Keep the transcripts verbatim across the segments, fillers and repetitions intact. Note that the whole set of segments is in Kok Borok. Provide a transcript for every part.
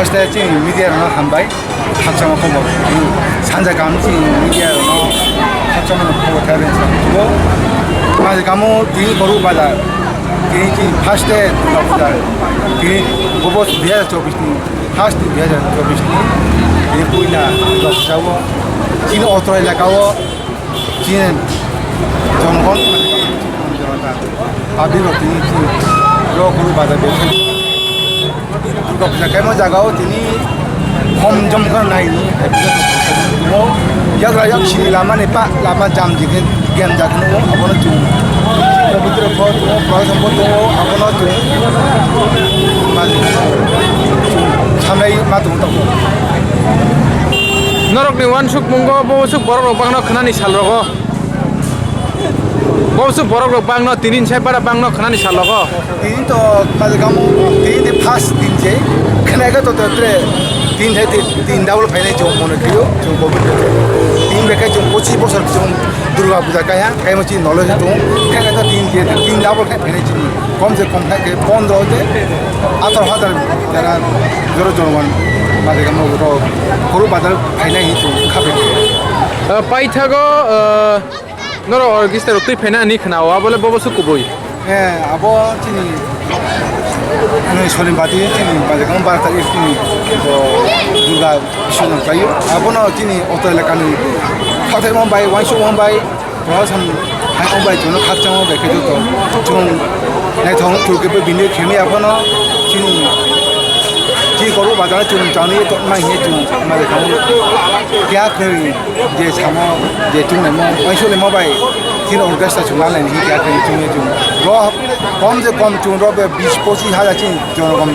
First day chini media rokno hambai, khakchangma khobor. Sanja kaham chini media rokno khakchangma khobor khe rinsa. Bo, maji kamo tini koru bazar. Tini chini first day Durga Puja. Tini bobo dui hajar chobbish ni, first dui hajar chobbish ni. Tini puila Durga Puja o. Chini otro elaka o. Chini jonogon, public rok tini chini rok guru bazar besi. Durga puja kaimo jaga o tini hom jom kha nai ni. Yagra yak sini lama ni pa lama jam jike gen jak no abono chung. Pabitra pho chung, pha sambo chung abono chung. Samai ma tung tok. Norok ni wansuk mungo bo suk borok rok bangno khnani sal rogo. Bo suk borok rok bangno tini sai para bangno khnani salogo. Tini to maje kamu tini de first din je. Khnai ka to to tre tin hai tin double phainai chung mono krio chung covid. Tin bekai chung pochis bosor chung Durga puja kaya kai mo chi knowledge chung. Khnai ka to tin je tin double khai phainai chung. Kom se kom khai ke pondro de atar hazar jara joro joro wan maje kamu to koru bazar phainai chung khabe. Paithago. Norok orchestra rok twi phaina ani khna o, abo le bobo se kubui. Eh, abo chini, ani Solim Bati chini, bajak ang bar tarik chini, bo Durga Biswanath khlaio. Abono chini auto elakani khathai mong bai, waisuk mong bai, prohashan hai mong bai, chwngno khakchangma bai khe joto. Chwng naithok chwng khe bini khemi abono chini, chi koru bazar chwng chani to mai he chwng, mai khamu kya khoi. Je samo je chwnglaimo, waisukhlaimo bai chini orchestra chwng lanai hinwi khe chwng chwngwi chwng. Ro kom se kom chwng ro be bis pochis hajar chini jonogon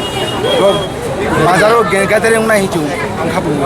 ro bazaro gathering wngnai hinwi chwng ang khaphang.